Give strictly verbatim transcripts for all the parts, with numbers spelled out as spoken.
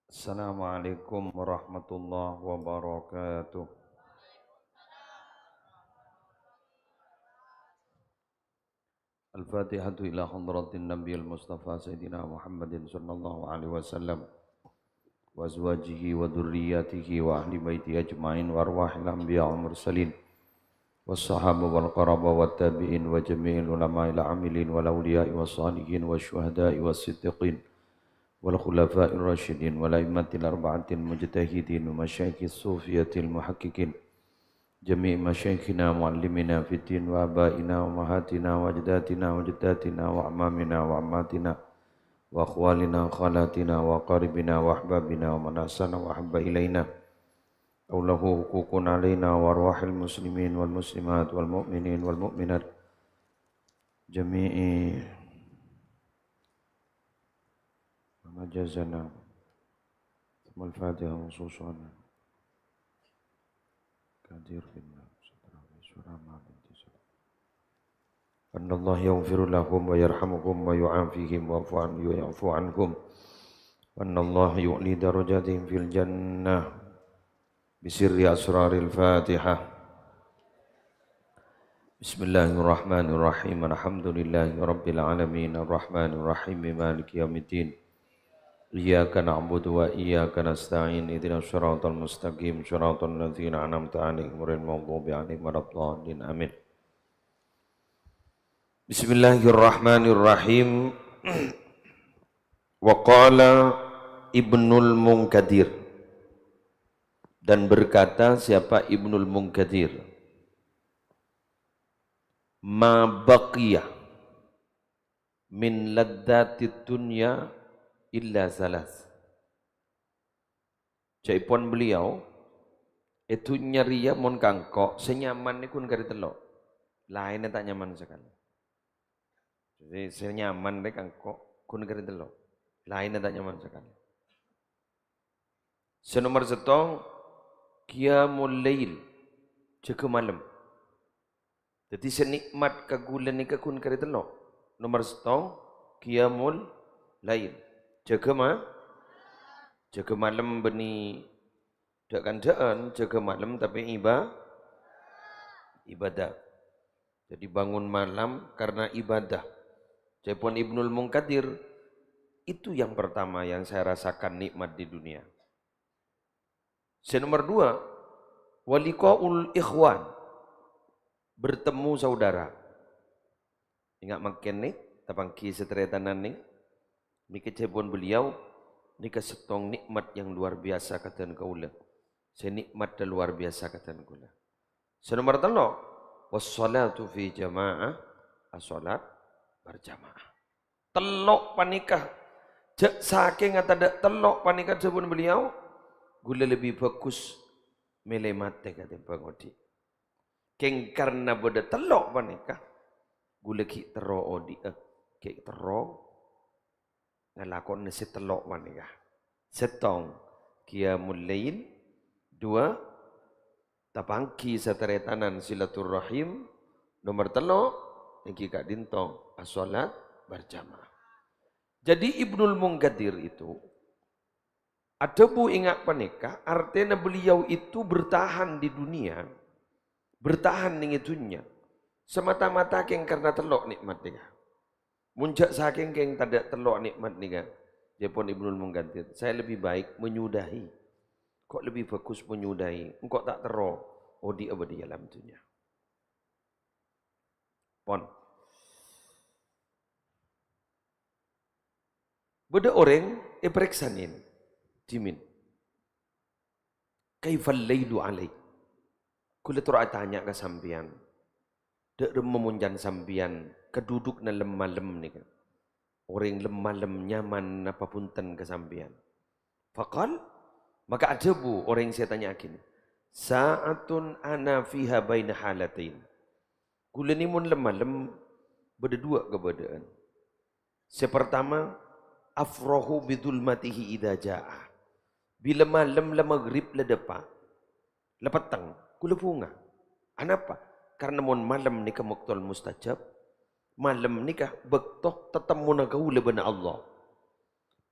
Assalamualaikum warahmatullahi wabarakatuh. Al-Fatihatu ila hadratin Nabiyil Mustafa Sayyidina Muhammadin sallallahu alaihi wasallam wa azwajihi wa dzurriyyatihi wa ahli baiti ajmain wa arwahil anbiya wal mursalin was sahaba wal qaraba wat tabi'in wa jami'il ulama'il amilin wal awliya'i was salihin was syuhada'i was siddiqin wal khulafa'ir rasyidin wal a'immatil arba'atil mujtahidin wa masyayikhis sufiyatil muhaqqiqin, jami'i masyaikhina muallimina fid din wa abaina wa ummahatina wa ajdatina wa jaddatina wa ammamina wa ammatina wa akhwalina khalatina wa qaribina wa ahbabina wa man ahsana wa ahabba ilaina aw lahu huququn alaina wa arwahil muslimin wal muslimat wal mu'minin wal mu'minat jami'i. Mama jazana. Thumma al-Fatihah khususan. Kadir bin Surah Malam. Annallaha yaghfiru lahum wa yarhamuhum wa yu'afihim wa'fu an-, yu'fu anhum. Annallaha yu'li darajatihim fil jannah. Bisirri asraril Fatihah. Bismillahirrahmanirrahim. Alhamdulillahi rabbil alamin. Arrahmanirrahim. Maliki yaumiddin. Iyyaka na'budu wa iyyaka nasta'in. Ihdinas siratal mustaqim. Siratal ladzina an'amta 'alaihim ghairil maghdubi 'alaihim waladdallin. Amin. Bismillahirrahmanirrahim. Wa qala Ibnul Munkadir. Dan berkata siapa Ibnul Munkadir? "Ma baqiya min laddatid dunya illa salas." Ca'èpon beliau, "È dhunnya rèya mon ka engko' sè nyaman nèko ghun karè tello'. Laènna ta' nyaman sakalè." Jadi, sè nyaman rè ka engko' ghun karè tello'. Laènna ta' nyaman sakalè. Sè nomer sèttong, qiyamul lail, jâgâ malem. Dhâddhi sè nikmat ka ghulâ nèka ghun karè tello'. Nomer sèttong, qiyamul lail. Jâgâ ma-, jâgâ malem bânnè dhâ'-kandhâ'ân, jâgâ malem tapè iba-, ibadah. Jadi bangun malam karena ibadah. Ca'èpon Ibnul Munkadir, "Itu yang pertama yang saya rasakan nikmat di dunia." Sè nomer dua, wa liqa'ul ikhwan, bertemu saudara. Enga' mangkèn nè, tapangghi sataretanan nè, nèka ca'èpon beliau, nèka sèttong nikmat yang luar biasa ka dhân kaulâ. Sè nikmat dan luar biasa ka dhân kaulâ. Sè nomer tello', wassalatu fi jama'ah, as-salat berjamaah. Tello' panèka, jâ' sakènga tadâ' tello' panèka, dhâbuna beliau, ghulâ lebbi bhâghus mèlè matè katèmbhâng odi'. Kèng karna bâdâ tello' panèka, ghulâ ghi' terro odi'â, ghi' terro ngalakonè sè tello' panèka. Sèttong, qiyamul lail. Dua, tapangghi sataretanan silaturrahim. Nomer tello', èngghi ka'dinto, as-salat berjamaah. Jadi Ibnul Munkadir itu adhâbu enga' panèka, artèna beliau itu bertahan di dunia, bertahan nèng è dhunnya, semata-mata kèng karna tello' nikmat nèka. Mon jâ' sakèng kèng tadâ' tello' nikmat nèka, ca'èpon Ibnul Munkadir, "Saya lebih baik menyudahi. Engko' lebbi bhâghus menyudahi. Engko' ta' terro odi'â bâdâ è alam dhunnya." Pon. Bâdâ orèng èparèksanè, dhimèn. "Kaifal lailu alaik?" Ghulâ terro atanya ka sampèyan, dâ' remma mon can sampèyan kadhudhukna lem-malem nèka? Orèng lem-malem nyaman napa bhunten ka sampèyan? Faqal, maka adhâbu orèng sè ètanya'aghi nè, "Sa'atun ana fiha baina halatain." Ghulâ nè mon lem-malem bâdâ duwâ' kabâdâ'ân. Sè partama, afrahu bidzulmatihi idza jaa. Bilâ malem la maghrib la dâpa', la petteng, ghulâ bhunga. Anapa? Karna mon malem nèka maktol mustajab, malem nèka bâkto tatemmona kaulâ bân Allah.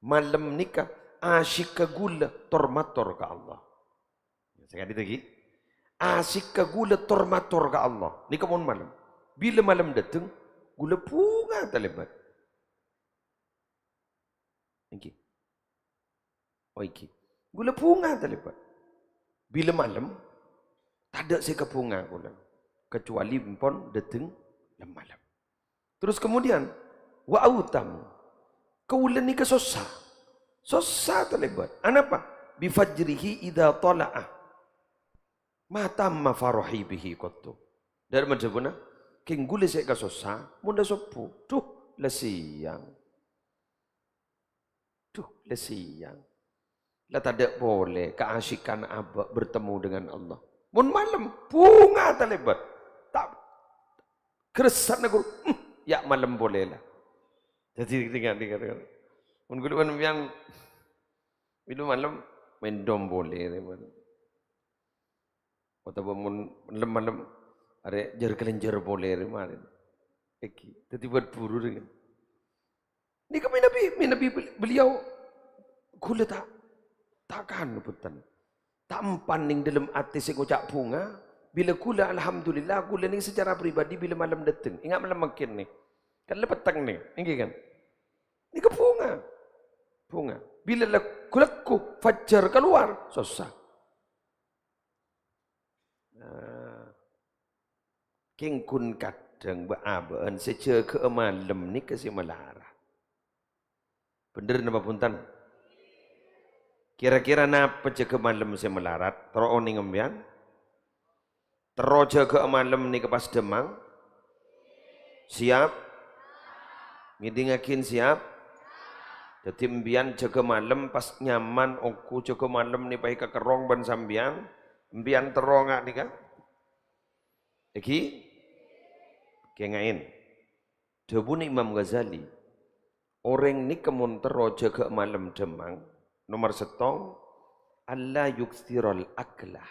Malem nèka Asyikka ghulâ tor-mator ka Allah. Sakadhi lagi. Asyikka ghulâ tor-mator ka Allah. Nèka mon malem. Bilâ malem dâteng, ghulâ bhunga talèbât. Èngghi. Oh, èngghi. Ghulâ bhunga talèbât. Bilâ malem, tadâ' sè èkabhunga kaulâ. Kecuali empon dâteng lem-malem. Terus kemudian, wa autam. Kaulâ nèka sossa. Sossa talèbât. Anapa? Bi fajrihi idza tala'a. Ma tamma farahi bihi qattu. Dâri madhâbuna, kèng ghulâ sè èkasossa, mon la sobbhu. Duh, la sèyang. Duh, la sèyang. La tadâ' polè kaasyikkan abâ' bertemu dengan Allah. Mon malem, bhunga talèbât. Ta' ghâressana ghuru, hmm, ya' malem polè la. Dhâddhi, ringan, ringan, ringan. Mon ghulâ bân sampèyan, bilâ malem, mèndhom polè, ringan. Otabâ mon lem-malem, arè jhâr-kalènjhâr polè rè marèn. Èngghi, dhâddhi bât-buru rè. Nèka mènabi, mènabi bel-, beliau ghulâ ta', ta' kan bhunten. Ta' empan neng dâlem atè sè ngoca' bhunga, bilâ ghulâ, alhamdulillah, ghulâ nèng secara pribadi bilâ malem dâteng. Enga' malem mangkèn nè. Kan la petteng nè, èngghi kan? Nèka bhunga. Bhunga. Bilâ la-, lagghu fajjhâr kalowar, sossa. Nah, kèng ghun kadhâng bâ'-abâ'ân sè jâgâ'â malem nèka sè malarat. Bhender napa bhunten? Kira-kira napa jâgâ malem sè malarat? Terro onèng sampèyan? Terro jâgâ'â malem nèka pas dhâmmang? Siap? Ngèdingngaghi, siap? Dhâddhi, sampèyan jâgâ malem pas nyaman, ongghu jâgâ malem nèpaè kakerrong bân sampèyan, sampèyan terro nga' nèka. Èngghi? Kènga'è. Dhâbuna Imam Ghazali, orèng nèka mon terro jâgâ malem dhâmmang, nomer sèttong, alla yuksiral akla.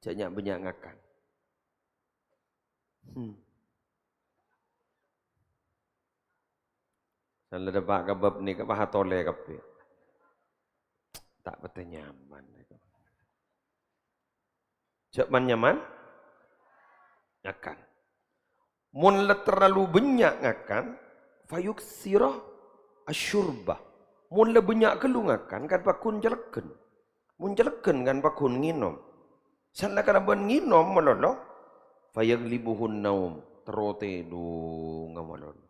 Jhâ' nya'-bânnya' ngakan. Hmm. San la dâpa' ka bab nèka, pas atolè kabbhi. Ta' patè nyaman. Jhâ' man-nyaman ngakan. Mon la terlalu bânnya' ngakan, fayuksira asyurba. Mon la bânnya' ghâllu ngakan, kan pagghun calègghân. Mon calègghân kan pagghun ngènom. San la kalabân ngènom malolo, fayaghlibuhun naum, terro tèdhunga malolo.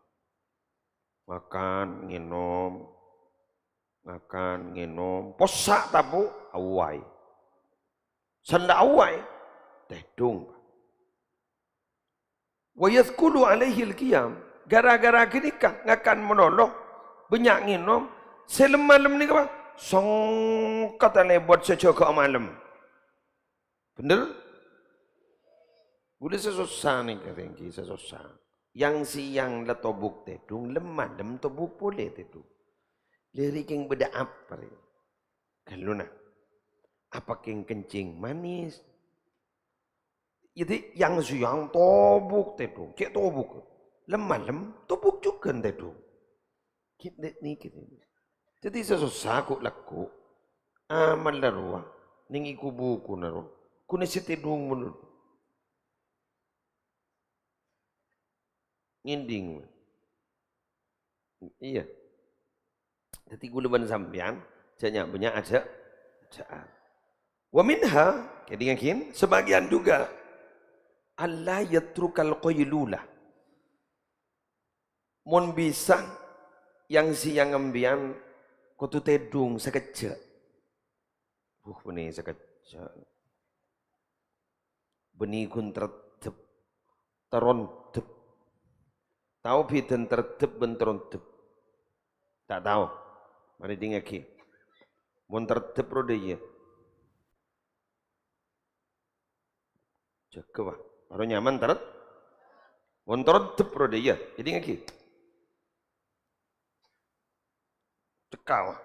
Ngakan, ngènom, ngakan, ngènom, possa' tabu', awway. San la awway, tèdhung. Wa yatsqulu alaihil qiyam. Ghârâ-ghârâ ghânèka ngakan malolo, bânnya' ngènom, sè lem-malem nèka, Pak, songka talèbât sè jâgâ malem. Bhender? Ghulâ sè sossa nèka, èngghi, sè sossa. Yang-sèyang la tobuk tèdhung, lem-malem tobuk polè tèdhung. Lèrè kèng bâdâ apa rè? Ghâlluna. Apa kèng kencing manis? Jadi, yang-sèyang tobuk tèdhung, cè' tobuk. Lem-malem, tobuk jhughân tèdhung. Ghi' nè-, nèkè. Jadi, sè sossa ghu-, lagghu'. Amal la rowa. Nèng è ghu-bhuna rowa. Ghun sè tèdhung malolo. Ngèdhing. Iyâ. Dhâddhi ghulâ bân sampèyan, jhâ' nya'-bânnya' ajhâ', ajhâ'ân. Wa minha, kèdingngaghi, sebagian juga, alla yatrukal qailula. Mon bisa, yang-sèyang sampèyan kodhu tèdhung sakejjhâ'. Buh, bânnè sakejjhâ'. Bânnè ghun tereddep, terondep. Tao bhidhâna tereddep bân terondep? Ta' tao. Marè èdingngaghi. Mon tereddep rowa dâ' iyâ. Jâgâ, Pak. Bhuru nyaman teret-, mon tereddep rowa dâ' iyâ. Èdingngaghi. Cekka', Pak.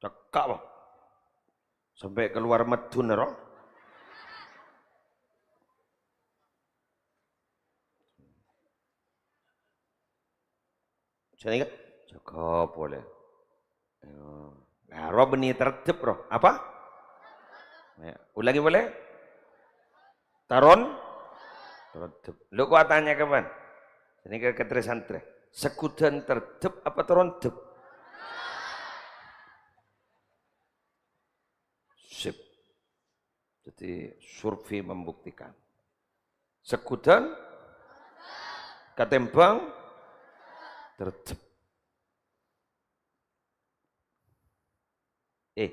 Cekka', Pak. Sampè' kalowar maddhuna, ro. Sanèka, Cokop polè. Yo. Nah, roh bânnè tareddhep, roh. Apa? Ya, ulangi polè. Taron? Tareddhep. Lho, kok atanya kapan? Ini ke, ke santrè. Segudhân tareddhep apa tareddhep? Sip. Jadi, survei membuktikan. Segudhân katèmbhâng tareddhep. Eh,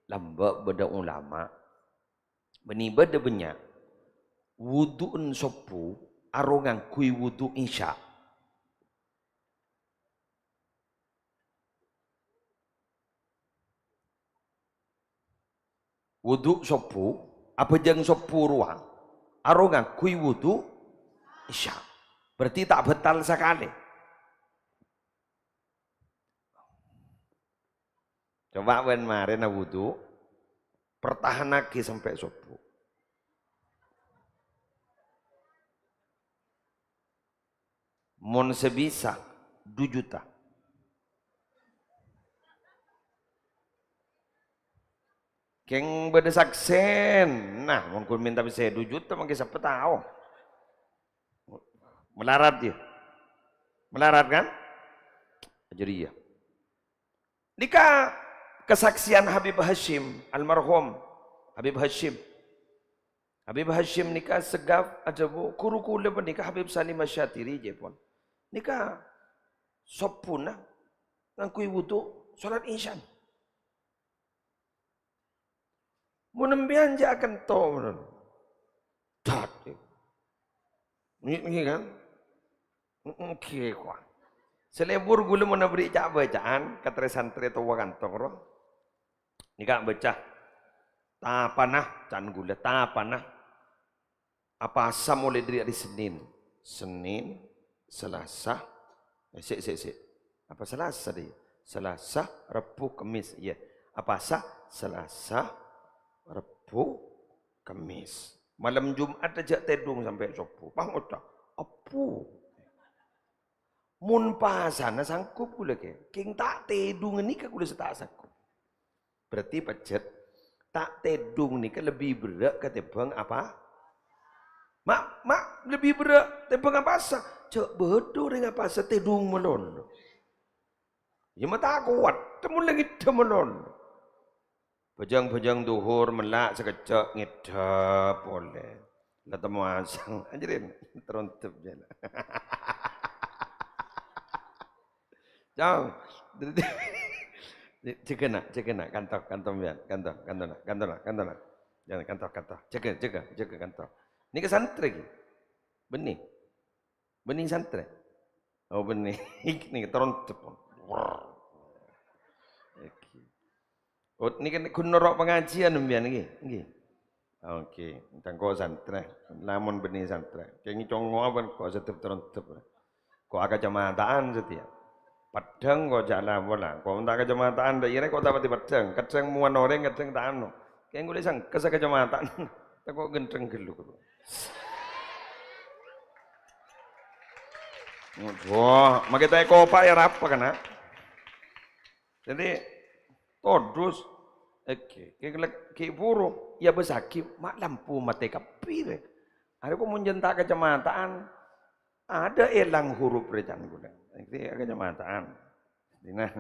lambâ' bâdâ ulama, bânnè bâdâ bânnya', wudhu'en sobbhu aro ngangghuy wudhu' Isya. Wudhu' sobbhu, abhâjâng sobbhu rowa, aro ngangghuy wudhu' Isya. Berarti ta' bâtal sakalè. Coba bâ'na marèna wudhu', pertahanaghi sampè' sobbhu. Mon sè bisa, du juta. Kèng bâdâ saksèna. Nah, mon ghun mènta bisa du juta, mangkèn sapa tao. Malarat, yâ? Malarat, kan? Jadi, yâ. Nèka kasaksèyan Habib Hasyim, almarhum Habib Hasyim. Habib Hasyim nèka segaf adhâbu, "Ghuru kaulâ panèka Habib Salim Asy-Syatiri," jâèpon. "Nèka sobbhuna ngangghuy wudhu' salat Isya." Mon empèyan jâ' akento, mon. Dat. Ngghi, ngghi, kan? Ngghi, kok. Salèbur ghulâ mon aberri' ca'-bâca'an, ka trè-santrè towa kanto, ro. Nèka bâca. Tapana, can ghulâ, tapana. Apasa molaè dâri hari Senin? Senin, Selasa, eh, sè', sè', sè'. Apa Selasa dâ' iyâ? Selasa, Rebbhu, Kemis. Iyâ. Apasa? Selasa, Rebbhu, Kemis. Malem Jum'at jâ' tèdung sampè' sobbhu. Pas ngoca', "Ebbhu." Mon pasana sanggup ghulâ, kè. Kèng ta' tèdung nèka ghulâ sè ta' sanggup. Berarti pajhât, ta' tèdung nèka lebbi berrâ' katèmbhâng apa? Ma', ma', lebbi berrâ' tèmbhâng apasa? Jâ' bâdâ orèng apasa tèdung malolo. Iyâ, ma' ta' kowat, temmo la ngèddhâ malolo. Bhâjâng-bhâjâng dhuhur, mella' sakejjhâ' ngèddhâ polè. La temmo asang, anjèrin, terondep jâ la. Cong. Jâgâ, na', jâgâ, na'. Kanto, kanto, mbiyan. Kanto, kanto, na'. Kanto, na', kanto, na'. Jâgâ, kanto, kanto. Jâgâ, jâgâ, jâgâ kanto. Nèka santrè, ghi. Bânnè. Bânnè santrè. Oh, bânnè. Nèka terondep. Wrrr. Oke. Oh, nèka ghun noro' pangajiyân sampèyan ngghi? Ngghi. Oke, engko' santrè. Lamon bânnè santrè. Kèng congo' apa kok sedep terondep. Kok akacamataan satèya. Peddhâng kok jâ' lamon la. Kok ta' akacamataan dâ' iyâ kok ta' pati peddhâng. Kadhâng mowan orèng, kadhâng ta' ano. Kèng kulâ sangkes akacamataan. Tako' gendreng ghâllu. Wah, makè ta' èkopa' iyâ rapa kana'. Jadi, todus, èghi, ghi' buru, iyâ bâsaghi, ma' lampu matè kabbhi rè. Arè kok mon jân ta' kacamataan, adâ' èlang hurup rè can ghulâ. Èghi kacamataan. Dina,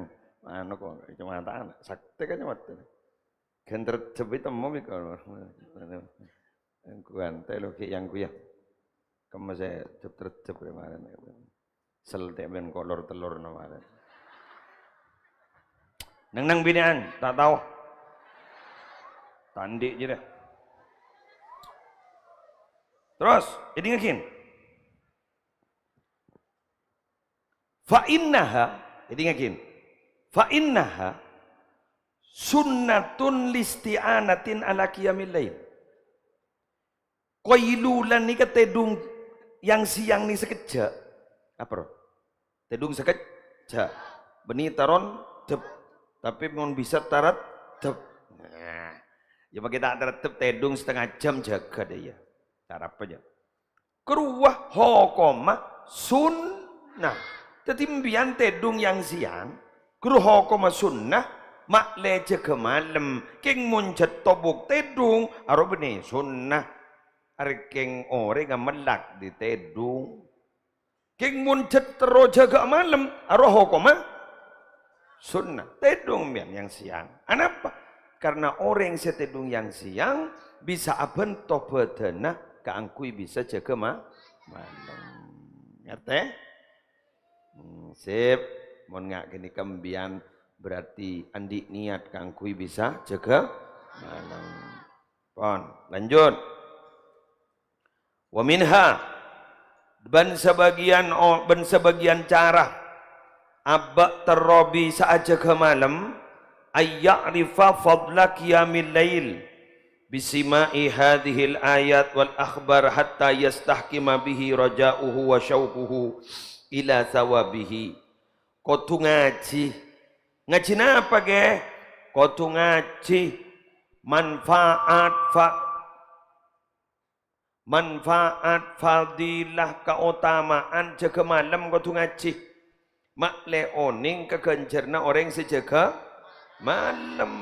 anu kok kacamataan, saktè kacamataan. Ghân terjep temmo mi kok. Anu, guwante lo ghi' yang guya. Kemma sè jep-terjep kemarin. Sel tè' bân kolor tellor kemarin. Neng-neng binè'an, ta' tao. Tandhi' jârèya. Terros, èdingngaghi. Fa innaha, èdingngaghi. Fa innaha sunnatun listi'anatin ala qiyamil lail. Qailulah nèka tèdung yang sèyang nè sakejjhâ'. Apa, ro? Tèdung sakejjhâ'. Bânnè tarondep. Tapè mon bisa tareddep. Nah, ya makè ta' tareddep tèdung satengnga jhâm jâgâ dâ' iyâ. Cara apa jâ? Karowa hokomma sunnah. Dhâddhi, mbiyân tèdung yang-sèyang, ghuru hokomma sunnah, ma'lè jâgâ malem, kèng mon jhât tobuk tèdung, arowa bânnè sunnah. Arè kèng orèngnga mellak dhi tèdung. Kèng mon jhât terro jâgâ malem, arowa hokomma sunnah. Tèdung mbiyân yang-sèyang. Anapa? Karena orèng sè tèdung yang-sèyang bisa abhânto bhâdhânna kaangghuy bisa jâgâ ma-, malem. Ngartè? Hmm, sip. Mon nga' ghânèka mbiyân berarti andi' niat kaangghuy bisa jâgâ malem. Pon, lanjut. Wa minha, bân sabâgiyân o-, bân sabâgiyân cara abâ' terro bisa'a jâgâ malem, ayya'rifa fadla qiyamil lail, bisima'i hadhil ayat wal akhbar hatta yastahkima bihi raja'uhu wa syauquhu ila thawabihi. Kodhu ngajhi. Ngajhi napa, Kè? Kodhu ngajhi manfaat fa-, manfaat, fadilah, kaotamaan jâgâ malem kodhu ngajhi. Ma'lè onèng ka ghânjhârânna orèng sè jâgâ malem.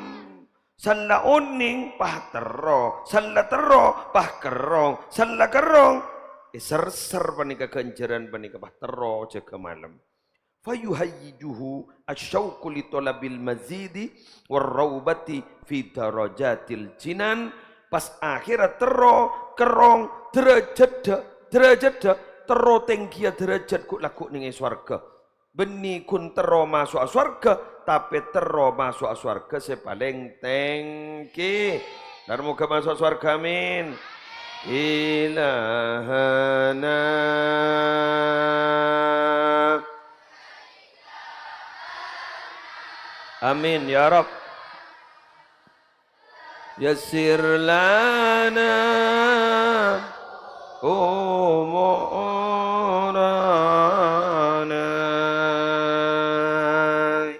Sella onèng, pas terro. Sella terro, pas kerrong. Sella kerrong, èserser panèka ghânjhârân panèka pas terro jâgâ malem. Fayuhayyijuhu asyauqu li thalabil mazidi war raubati fi darajatil jinan. Pas akhirra terro, kerrong, dârâjhâddhâ, dârâjhâddhâ, terro tèngghiyâ dârâjhât ghu'-lagghu' nèng è sowarghâ. Bânnè ghun terro maso'a sowarghâ, tapè terro maso'a sowarghâ sè palèng tèngghi. Dâr moghâ maso'a sowarghâ, amin. Ilahana. Amin, ya Rabb. Yassir lana umurana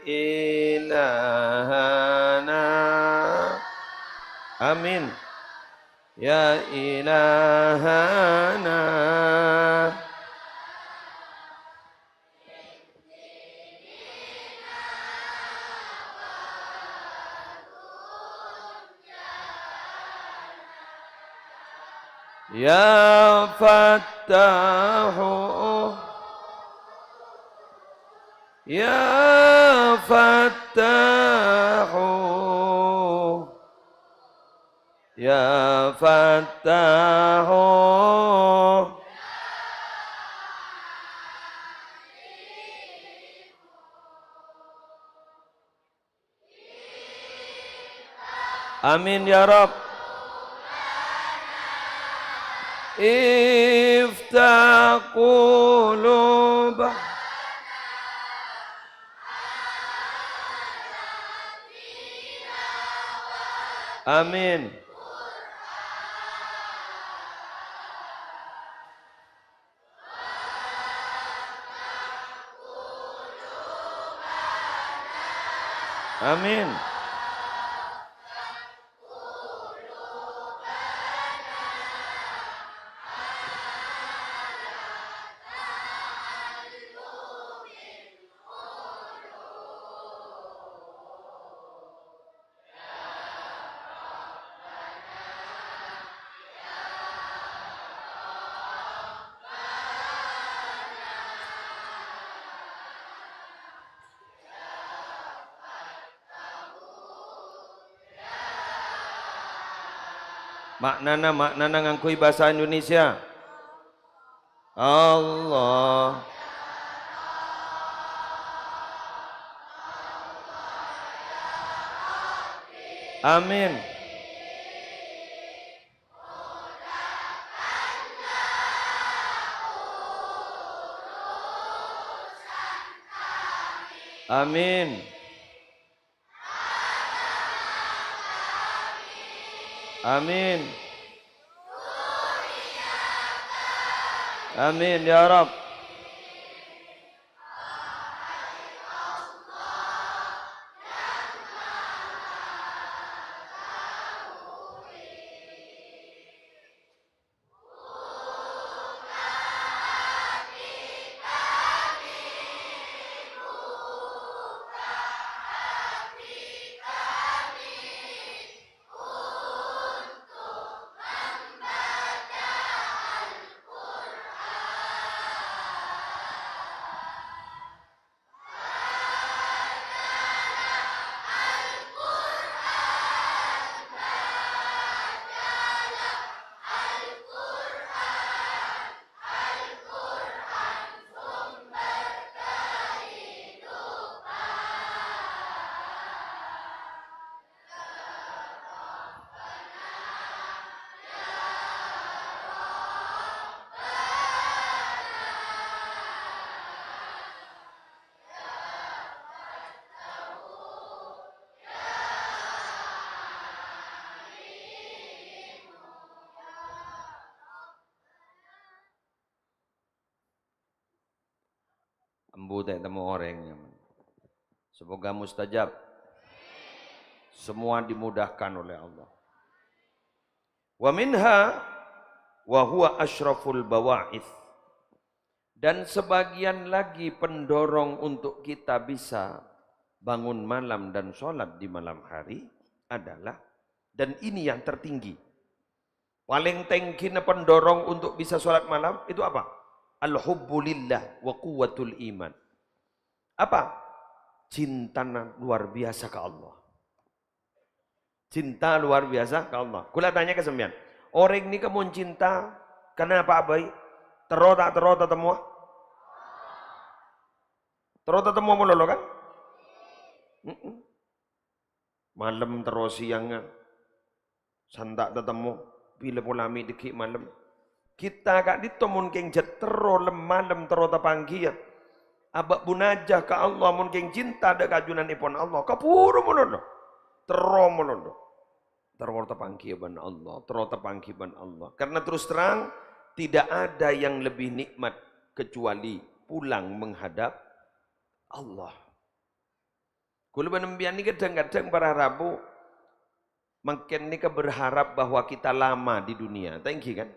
ilahana. Amin. Ya ilahana. Ya Fattahu. Ya Fattahu. Ya Fattahu. Amin ya Rabb. Iftah qulubana. Amin. Amin. Ma'nana, ma'nana ngangghuy bhâsa Indonesia. Allah. Amin. Amin. Amin. Amin ya Rabb. Bu, ta' temmo orèng nyaman. Semoga mustajab. Semua dimudahkan oleh Allah. Wa minha wa huwa asyraful bawa'ith. Dan sebagian lagi pendorong untuk kita bisa bangun malam dan sholat di malam hari adalah, dan ini yang tertinggi. Paling tèngghina pendorong untuk bisa sholat malam itu apa? Al-hubbu lillah wa quwwatul iman. Apa? Cintana luar biasa ka Allah. Cinta luar biasa ka Allah. Kaulâ tanya ka sampèyan, orèng nèka mon cinta, kenapa bhâi? Terro ta' terro tatemmowa? Terro tatemmowa malolo, kan? Mm-mm. Malem terro sèyangan. Santa' tatemmo, bilâ pola mè' dâggi' malem. Kita ka'dinto mon kèng jhât terro lem-, malem terro tapanggiyâ. Abâ' munajah ka Allah mon kèng cinta dâ' kajunanèpon Allah. Kabhuru malolo. Terro malolo. Terro tapanggiyâ bân Allah, terro tapanggiyâ bân Allah. Karena terus terang, tidak ada yang lebih nikmat kecuali pulang menghadap Allah. Kaulâ bân sampèyan nèka kadhâng-kadhâng para rabu mangkèn nèka berharap bahwa kita lama di dunia. Ta' ènggi, kan?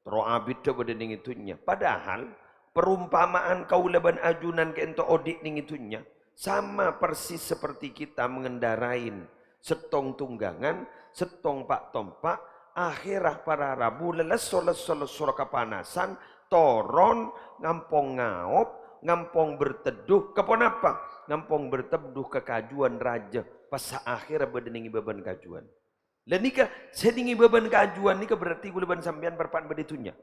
Terro abiddhâ bâdâ nèng è dhunnya. Padahal perumpamaan kaulâ bân ajunan ka'dinto odi' nèng è dhunnya sama persis seperti kita mengendarai sèttong tunggangan, sèttong pa'-tompa', akhèra para rabu lalesso-lesso-lesso kapanasan, toron, ngampong ngaop, ngampong berteduh. Ka ponapa? Ngampong berteduh ka kajuwân rajâ, pas saakhèra bâdâ nèng è bâbâna kajuwân. Lah nèka, sè nèng è bâbâna kajuwân nèka berarti kaulâ bân sampèyan parappa'na bâdâ è dhunnya.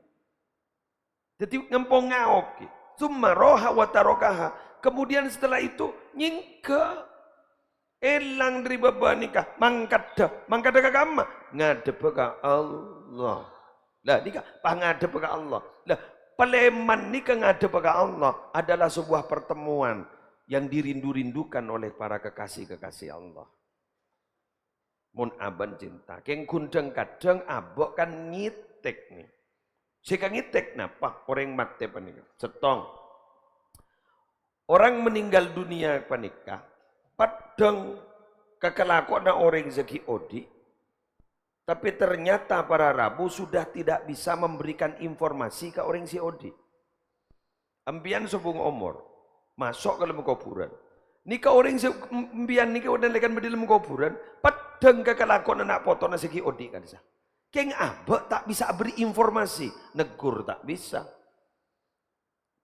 Dhâddhi ngampong ngaop ghi. Tsumma raha wa tarakaha. Kemudian setelah itu nyèngghâ. Èlang dâri bâbâ nèka, mangkaddhâ. Mangkaddhâ ka kamma? Ngadhebbhâ ka Allah. Lah, nèka pas ngadhebbhâ ka Allah. Lah, palèman nèka ngadhebbhâ ka Allah adalah sebuah pertemuan yang dirindu-rindukan oleh para kekasih-kekasih Allah. Mon abâ' cinta, kèng ghun dhâng-kadhâng abâ' kan ngètèk nè. Sè èkangètèk napa? Orèng matè panèka. Sèttong. Orang meninggal dunia panèka peddhâng ka kalakowanna orèng sè ghi' odi', tapè ternyata para rabu sudah tidak bisa memberikan informasi ka orèng sè odi'. Empèyan sobung omor, maso' ka lem kobhurân. Nèka orèng sè em-, empèyan nèka nalèkana bâdâ è lem kobhurân, peddhâng ka kalakowanna na' potona sè ghi' odi' ka'dissa'. Kèng abâ' ta' bisa abherri' informasi, neggur ta' bisa.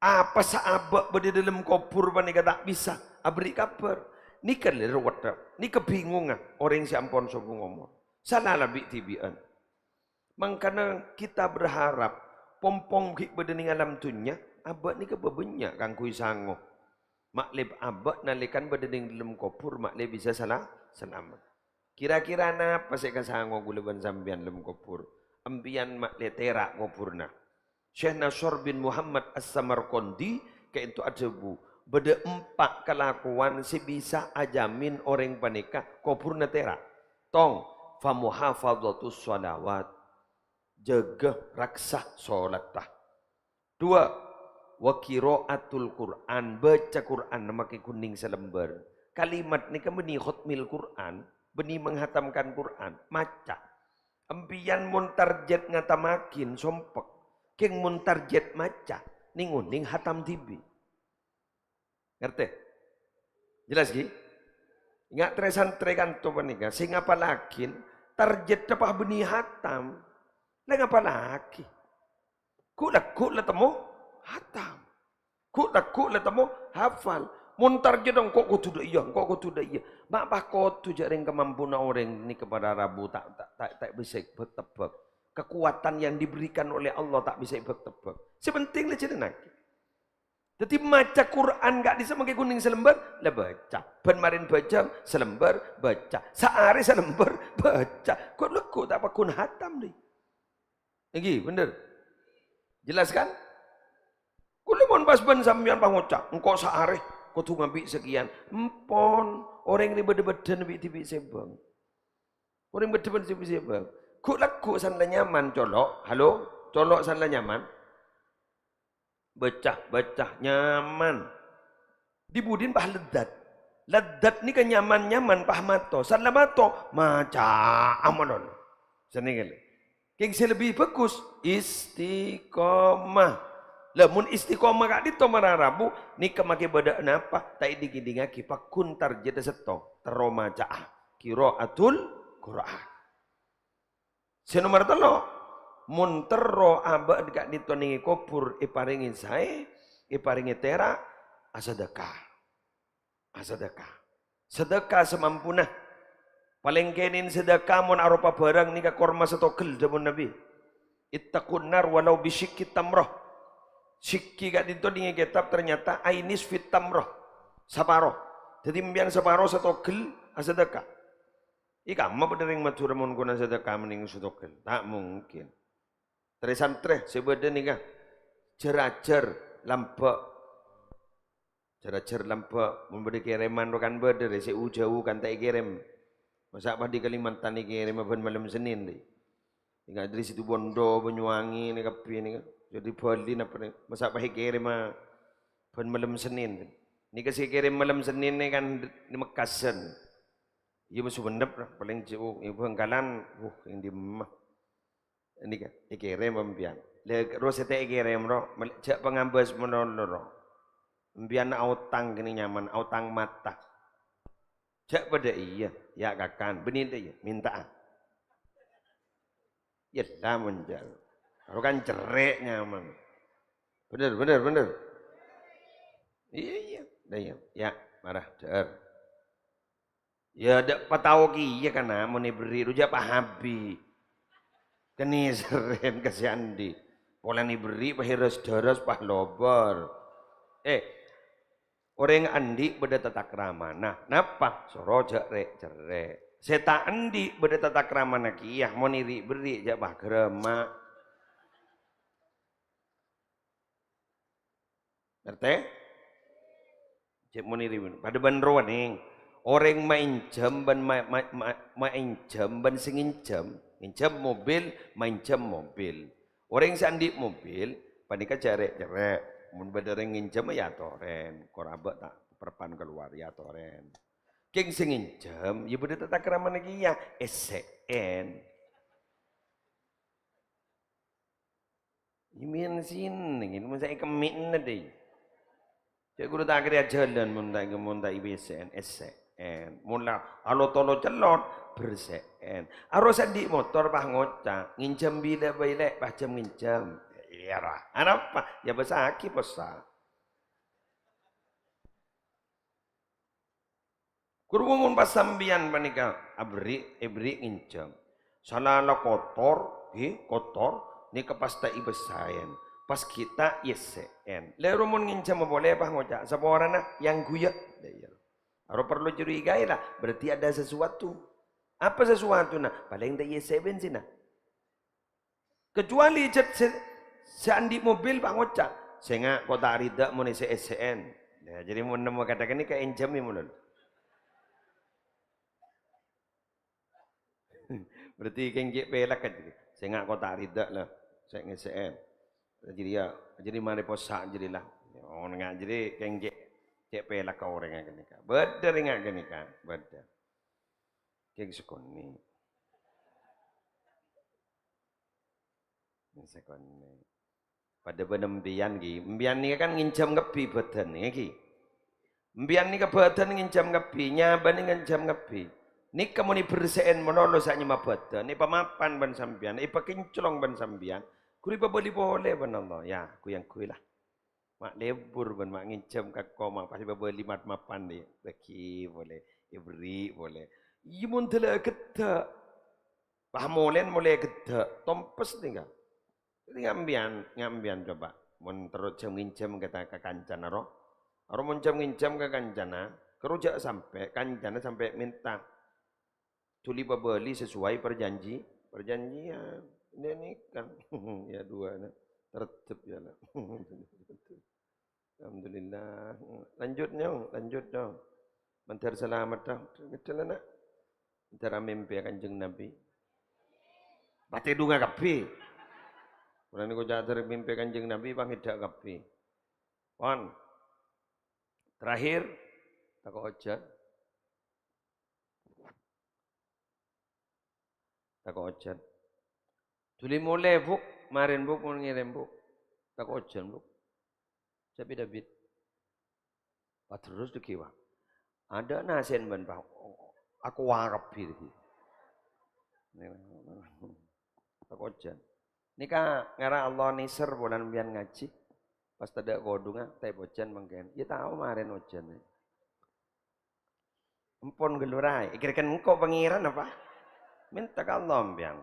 Apa sè abâ' bâdâ è dâlem kobhur panèka ta' bisa aberri' kabhâr. Nèka lè rowetta, nèka bingongnga orèng sè ampon sobung omor. Sala la bi'-dhibi'ân. Mangkana kita berharap, pong-pong ghi' bâdâ nèng alam dhunnya, abâ' nèka bâbânnya' kaangghuy sango. Ma' lè abâ' nalèkana bâdâ nèng dâlem kobhur, ma' lè bisa sala-, salamet. Kira-kira napa sè èkasango kaulâ bân sampèyan lem kobhur? Empèyan ma' lè tèra' kobhurna. Syekh Nasr bin Muhammad As-Samarqandi ka'dinto adhâbu, bâdâ empa' kalakowan sè bisa ajamin orèng panèka kobhurna tèra'. Tong, famuhafadhatus shalawat, jâgâ raksa sholatta. Dua, wa qira'atul Qur'an, bâca Qur'an makè ghun nèng salembâr. Kalimat nèka bânnè khatmil Qur'an, bânnè menghatamkan Qur'an, maca. Empèyan mon target ngatammaghi, sompek. Kèng mon target maca, nèng-onèng hatam dhibi'. Ngartè? Jelas, ghi? Enga' trè-santrè kanto panèka, sè ngapallaghi, targetta pas bânnè hatam. La ngapallaghi. Ghu'-lagghu' la temmo hatam. Ghu'-lagghu' la temmo hafal. Mon target engko' kodhu dâ' iyâ, engko' kodhu dâ' iyâ. Ma' pas kodhu jâ' rèng kamampona orèng nèka para rabu ta', ta', ta', ta' bisa èbâk-tebbâk. Kekuatan yang diberikan oleh Allah ta' bisa èbâk-tebbâk. Sè penting la jhâlânnaghi. Dhâddhi maca Qur'an ka'dissa' makè ghun nèng salembâr, la bâca. Bân marèn bhâjâng, salembâr, bâca. Saarè salembâr, bâca. Ghu'-lagghu' ta' pagghun hatam, dhi. Èngghi, bhender. Jelas, kan? Kaulâ mon pas bân sampèyan pangoca', "Engko' saarè kodhu ngambi' sakèyan." Empon, orèng rè bâdâ bâdân bi'-dhibi' sèbâng. Orèng bâdâ bâdân bi'-dhibi' sèbâng. Ghu'-lagghu' san la nyaman, colo'. Halo? Colo' san la nyaman? Bâca, bâca, nyaman. Dhi budina pas lezzat. Lezzat nèka nyaman-nyaman pas mato. Saellana mato, maca'a malolo. Sanèka lho. Kèng sè lebbi bhâghus, istiqomah. Lah, mon istiqomah ka'dinto mara rabu, nèka makè bâdâ napa? Ta' èdhing-èdhingaghi, pagghun tarjâdhâ sèttong. Terro maca'a. Qiraatul Qur'an. Sè nomer tello', mon terro abâ' ka'dinto nèng è kobhur èparèngè saè, èparèngè tèra', asadhâka. Asadhâka. Sadhâka samampuna. Palèng kènèng sadhâka mon aropa bhârâng nèka korma satogel, dhâbuna Nabbhi. "Ittaqun nar walau bisyiqqi tamrah." Syikki ka'dinto nèng è kètab ternyata ainisfi tamrah. Saparo. Dhâddhi empèyan saparo satogel asadhâka. È kamma bâdâ rèng Madhurâ mon kona sadhâka mennèng satogel? Ta' mungkin. Trè-santrè sè bâdâ nèka jhâr-ajhâr lambâ'. Jhâr-ajhâr lambâ', mon bâdâ kèrèman rokan bâdâ rè sè u-jâu kan ta' èkèrèm. Masa' pas dhi Kalimantan èkèrèm bân malem Sennèn rè. Ènga' dâri Situbondo, Banyuwangi nè kabbhi nèka. Dâri Bali napa nè, masa' pas èkèrèm bân malem Sennèn. Nèka sè èkèrèm malem Sennèn nè kan di Mekkasân. Iyâ, ma' Sumenep, palèng jhâu, è Bhângkalan, wuh, è dimma. Nèka, èkèrèm empèyan. Lha, ro sè ta' èkèrèm, ro, mel-, jhâ' pangabâs malolo, ro. Empèyan aotang kènè nyaman, aotang mata. Jhâ' padâ iyâ, yâ kakan, bânnè ta' iyâ, mènta'a. Yâ la, mon jhâ'. Ro kan cerrè' nyaman. Bhender, bhender, bhender. Iyâ, iyâ. Dâ' iyâ. Yâ, mara, dhâ'âr. Yâ, dâ' patao kèya kana, mon èberri' roja pahabi. Kanèserrèn ka sè andi'. Polana èberri' pahèros-dâros pahlobor. Eh, orèng andi' bâdâ tatakramana. Napa? Soro jhâ' rè'-cerrè'. Sè ta' andi' bâdâ tatakramana kèya, mon èri'-berri' jhâ' pagrâma. Ngartè? Cè' monè rèya, padâ bân rowa, nèng. Orèng maènjhâm bân ma-, ma-, ma-, maènjhâm bân sè ngènjhâm. Ngènjhâm mobil, maènjhâm mobil. Orèng sè andi' mobil, panèka jhâ' rè'-cerrè'. Mon bâdâ orèng ngènjhâm, yâ atorèn. Kor abâ' ta' perpan kalowar, yâ atorèn. Kèng sè ngènjhâm, yâ bâdâ tatakramana kèya, èssè'èn. Yâ, mèn sinèng, mon sè èkemmè'na, dâi. Cè' ghuru ta' kèra ajhâlân, mon ta', mon ta' èbessè'èn, èssè'èn. Mon la alo-tolo cellot, bersè'èn. Aro sè andi' motor, pas ngoca', "Ngènjhâm bilâ bhâi, Lè', pas jhâm ngènjhâm." Iyâ, ra. Anapa? Yâ, bâsaghi possa. Ghuru, mon pas sampèyan panèka aberri', èberri' ngènjhâm. Sala la kotor, ghi, kotor, nèka pas ta' èbessè'èn. Pas ghi' ta' èssè'èn. Lèro mon ngènjhâma polè pas ngoca', "Saporana, yâng ghuyâ." Lah iyâ. Aro parlo curigaè, la, berarti ada sesuatu. Apa sesuatuna? Palèng ta' èssè'è bensènna. Kecuali jhât sè, sè andi' mobil pas ngoca', "Sènga' ko' ta' rida mon èssè'-èssè'èn." Yâ, jârèya mon nemmo kadhâ' ghânèka ènjhâmè malolo. Berarti kèng cè' pèlak, kan, jârèya. "Sènga' ko' ta' rida, la, sè ngèssè'èn." Jârèya, jârèya marè possa' jârèya, la. Oh, nga' jârèya kèng cè', cè' pèlak ka orèngnga ghânèka. Bâdâ rèngnga ghânèka, bâdâ. Kèng sakonè'. Sakonè'. Padâ bân empèyan, ghi. Empèyan nèka kan ngènjhâm kabbhi bhâdhân, ghi. Empèyan nèka bhâdhân ngènjhâm kabbhi, nyabâna ngènjhâm kabbhi. Nèka mon èbersè'èn malolo sè nyama bhâdhân, èpamapan bân sampèyan, èpakinclong bân sampèyan, ghuru èpabâli polè bân Allah. Yâ, ghu-, yâng ghuy, la. Ma' lebur bân ma' ngènjhâm ka koma, pas èpabâli map-mapan, dâi. Bâghi polè, èberri' polè. Iyâ, mon dâlâ aghâddhâ'. Pas molèn molè aghâddhâ', tompes nèka. Dâddhi, nga' empèyan, nga' empèyan coba. Mon terro jhâm-ngènjhâm ka ta-, ka kancana, ro. Aro mon jhâm-ngènjhâm ka kancana, ghuru jhâ' sampè', kancana sampè' mènta dhuli pabâli sesuai perjanji-, perjanjian. Nèka, nèka. Yâ, duwâna. Tertib, yâ, la. Alhamdulillah. Lanjut, Nyong. Lanjut, Nyong. Mandhâr salamet, dâ. Ngèdhâl, ana'. Mandhâr amèmpè Kanjeng Nabi. Patè dhunga kabbhi. Polana engko' ca'na dhâri mèmpè Kanjeng Nabi, pangèdhâ kabbhi. Pon. Terakhir, tako' ojhân. Tako' ojhân. Dhuli molè, Bu'. Marèn, Bu', mon ngèrèm, Bu'. Tako' ojhân, Bu'. Jhâ' bit-abit. Pas terros dâgghi', Pak. Adâ' nasèn bân, Pak. Akowa kabbhi dâgghi'. Tako' ojhân. Nèka ngara Allah nèser polana sampèyan ngajhi. Pas tadâ' kodhungnga, ta' ojhân mangkèn. Iyâ tao marèn ojhân. Empon ghâllu raè. Èkèrèkèn engko' Pangèran apa? Mènta ka Allah sampèyan.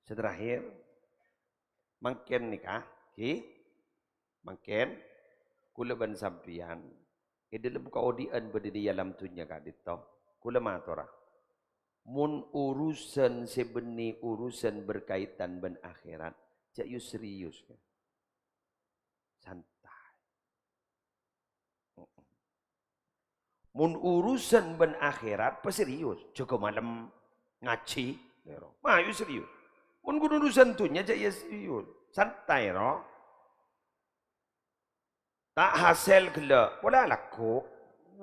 Sè terakhir, mangkèn nèka, ghi? Mangkèn, kaulâ bân sampèyan, è dhâlem kaodi'ân bâdâ è alam dhunnya ka'dinto, kaulâ matora, mon urusan sè bânnè urusan berkaitan bân akhèrat, jhâ' yu-, serius. Santai. Mon urusan bân akhèrat, paserius. Jâgâ malem ngajhi, ro. Mayu serius. Mon ghun urusan dhunnya, jhâ' iyâ serius. Santai, ro. Ta' hasèl ghellâ', pola lagghu'.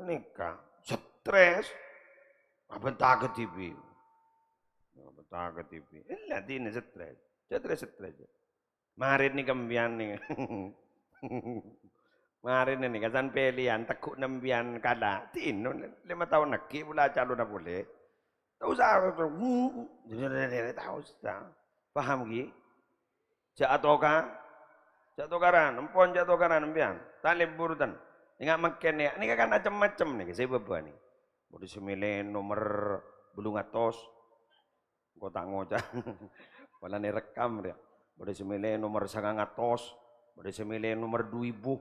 Nèka, stres. Abhânta ka TV. Abhânta ka TV. Ella, dinah stres. Stres, stres. Marèn nèka sampèyan nèka. Marèn nèka san pèlèyan, tegghu'na sampèyan kala. Dinah, lèma taon aghi' pola calonna polè. Ta' osa, ta' osa. Paham, ghi? Jhâ' atoka-, jhâ' tokaran, empon jhâ' tokaran sampèyan. Ta' lebur ten. Enga' mangkèn nèka, nèka kan macem-macem nèka, sè bâbâ nèka. Bâdâ sè mèlè nomer bâllung atos. Engko' ta' ngoca'. Polana èrekkam, rèya. Bâdâ sè mèlè nomer sangang atos, bâdâ sè mèlè nomer du èbu.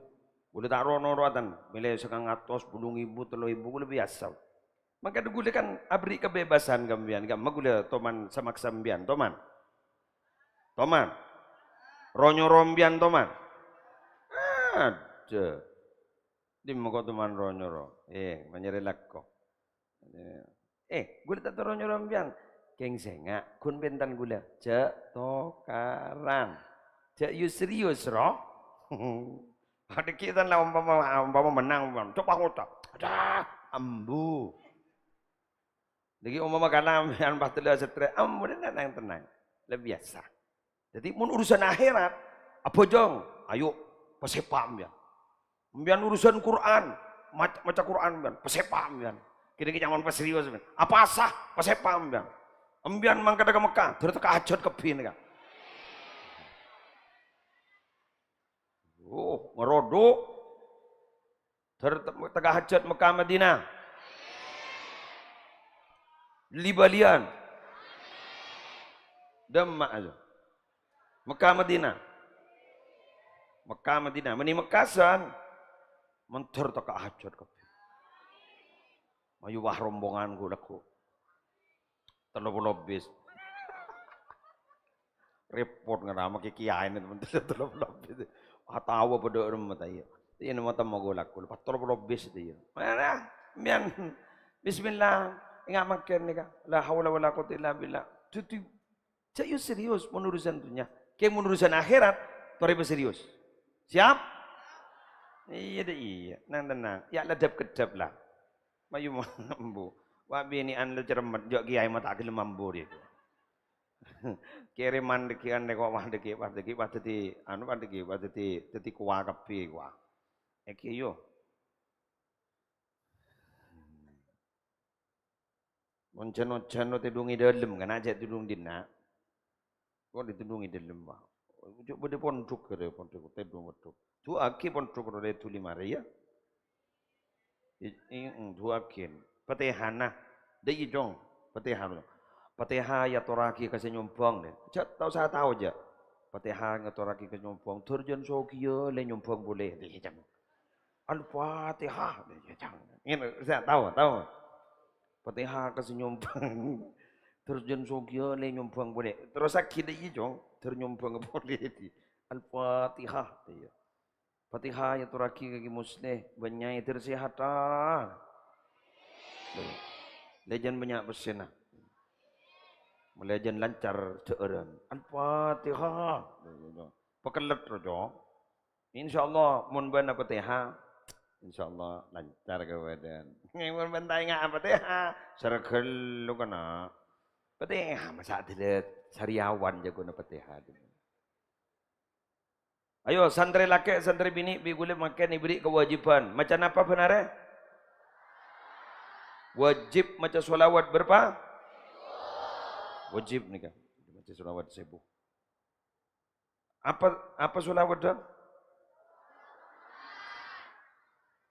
Ghulâ ta' ro-noro'an, mèlè sangang atos, bâllung èbu, tello èbu, ghulâ biyasa. Mangkana ghulâ kan aberri' kebebasan ka sampèyan, kamma ghulâ toman samaksa sampèyan, toman. Toman. Ro-nyoro sampèyan, toman. Adâ. Dimma ko' toman ro-nyoro. Eh, manyarè lako. Eh, ghulâ ta' toro nyoro sampèyan. Kèng sènga', ghun pèntan ghulâ. Jhâ' tokaran. Jhâ' yu-, serius, ro. Adâghi' tan la ompama, ompama mennang, coba kota. Adah, ambu. Nèki ompama kala sampèyan pas tella stres, ambu, tenang, tenang. Lebih biasa. Jadi, mon urusan akhèrat, abhâjâng, ayo, pasèpa' sampèyan. Sampèyan urusan Qur'an, mac-, maca Qur'an sampèyan, pasèpa' sampèyan. Kènè' kènè' mon paserius sampèyan. Apasa, pasèpa' sampèyan. Sampèyan mangkada ka Mekkah, dâr teka hajat kabbhi nèka. Oh, ngarodu'. Ter-, teka hajat Mekkah Madinah. Li-bâliyân. Dâmma aja. Mekkah Madinah. Mekkah Madinah. Mènè Mekkah san. Mandhâr teka hajat kabbhi. Mayu wah rombongan ghu lagghu'. Tello polo bis. Repot ngarama kè kiyaèna, teman, tello polo bis. Ah, tawa padâ remma ta' iyâ. Iyâ, ma' temmo ghu lagghu', pas tello polo bis ta' iyâ. Mana? Mbiyan. Bismillah. Enga' mangkèn nèka. La haula wala quwwata illa billah. Dudu. Jhâ' yu serius mon urusan dhunnya. Kèng mon urusan akhèrat, torè paserius. Siap? Iyâ, dâ' iyâ. Nang tenang. Yâ, ladhâp-keddhâp la. Mayu, ambu. Wa' binè'an la cermet, jhâ' kiyaè ma' ta' ghellem ambu rèya. Kèrèman dâggi'ân rèko, wah, dâggi', wah, dâggi', wah, dâddhi, anu, wah, dâggi', wah, dâddhi, dâddhi kowa kabbhi, kowa. Èkè, yo. Mon jhân-ojhân, lo tèdhung è dâlem, kan, ajhâ' tèdhung dinna'. Kok ditèdhung è dâlem, Pak? Jhâ' bâdâ pondhuk, kèrè pondhuk, tèdhung pondhuk. Du'aaghi pondhuk rowa dhuli marè, ya. I-, i-, mm, du'aaghi. Fatihana. Dâ' iyâ, Cong. Fatihana. Fatiha èyatorraghi ka sè nyombhâng, dâ. Jhâ' tao sa tao, jhâ'. Fatiha èyatorraghi ka nyombhâng. Dâr jhân sogiyâ lè nyombhâng polè. Dâ' iyâ, Cong. Al-Fatihah. Dâ' iyâ, Cong. Ngèn, sa tao, tao. Fatiha ka sè nyombhâng. Terros jhân sogiyâ lè nyombhâng polè. Terrosaghi dâ' iyâ, Cong. Dâr nyombhâng polè. Al-Fatihah. Iyâ. Fatihah èyatorraghi ka Kè Musleh. Bân Nyaè dâr sehat, ah. Lè jhân bânnya' pèssèna. Malè jhân lancar dhâ'ârân. Al-Fatihah. Pakellèt, ro, Cong. Insyaallah, mon bâ'na Fatihah, Insyaallah lancar kabâdâ'ân. Ngèmon bântaènga Fatihah, sèrghâllu kèna. Fatihah, masa' dâlât sariawan jâgâna Fatihah. Ayo, santrè lakè', santrè binè', bi' ghulâ mangkèn èbèrri' kawâjibhân. Maca napa bân arè? Wajib maca sholawat bârâmpa? Wajib nèka. Maca sholawat sèbu. Apa, apa sholawat, Don?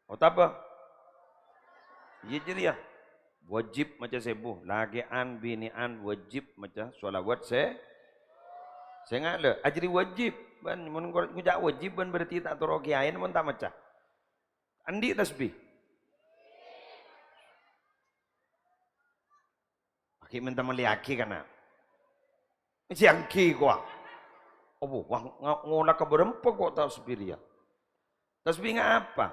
Otaba? Iyâ, jârèya. Wajib maca sèbu. Lakè'an, binè'an wajib maca sholawat sè-, sènga' lho. Ajâriyâ wajib. Bân, mon ngo-, ngoca' wajib, bân berarti ta' toro' kèyaèn, mon ta' maca. Andi' tasbih? Ghi' mènta mellèyaghi, kana'. Sè angghi, kowa. Abbhu, wah, nga-, ngola ka bârâmpa, ko', tasbih rèya. Tasbih ngapa?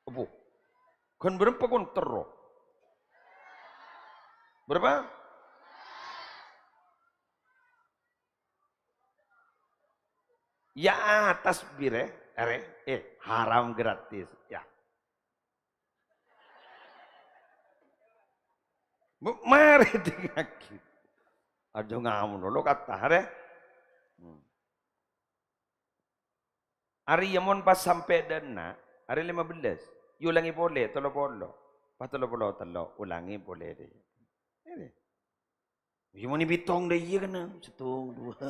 Abbhu. Ghân bârâmpa, kon, terro. Bârâmpa? Ya, tasbih, rè. Arè, eh, haram gratis. Ya. Ma-, marè dingngaghi. Aja ngamon lo kata, arè. Hmm. Arè yâ mon pas sampè' dâ' enna', arè lèma bellâs. Èolangè polè, tello polo. Pas tello polo tello', olangè polè rè. Ini. Yâ, mon è pèttong dâ' iyâ kèna, sèttong, duwâ'.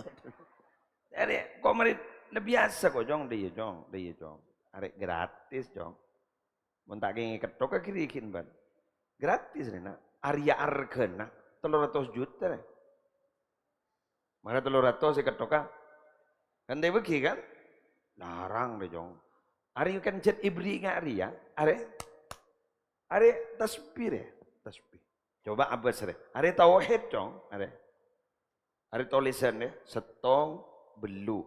Arè, ko' marè, la biyasa ko', Cong, dâ' iyâ, Cong, dâ' iyâ, Cong. Arè gratis, Cong. Mon ta' kèngèng ketthok ka ghârighin, bân. Gratis, rè, na'. Arèya arghâna tello ratos juta, rè. Mara tello ratos sè ketthok ka. Kan ta' èbâghi, kan? Larang, rè, Cong. Arè kan jhât èbèrri' nga' rèya, arè. Arè tasbih, rè. Tasbih. Coba abâs, rè. Arè tauhid, Cong. Arè. Arè tolèsan, rè. Sèttong, bellu'.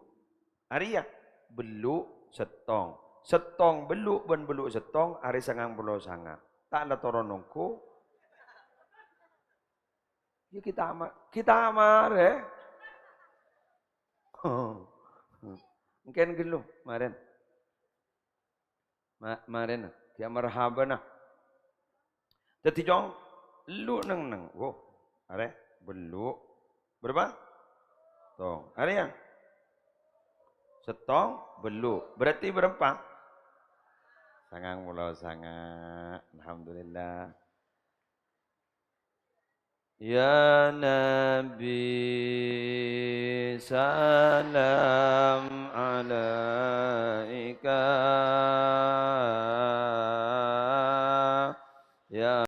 Arèya, bellu', sèttong. Sèttong, bellu', bân bellu' sèttong, arè sangang polo sanga'. Ta' la toron ongghu. Yâ, kita ama-, kita amarè. Engkèn ghâllu, marèn. Ma-, marèna, ghi' marhabana. Dhâddhi, Cong, lu neng-neng. Wo, arè, bellu'. Bârâmpa? Sèttong. Arèya? Sèttong, bellu'. Berarti bârâmpa? Sangang polo sanga'. Alhamdulillah. Ya Nabi, salam alaika. Ya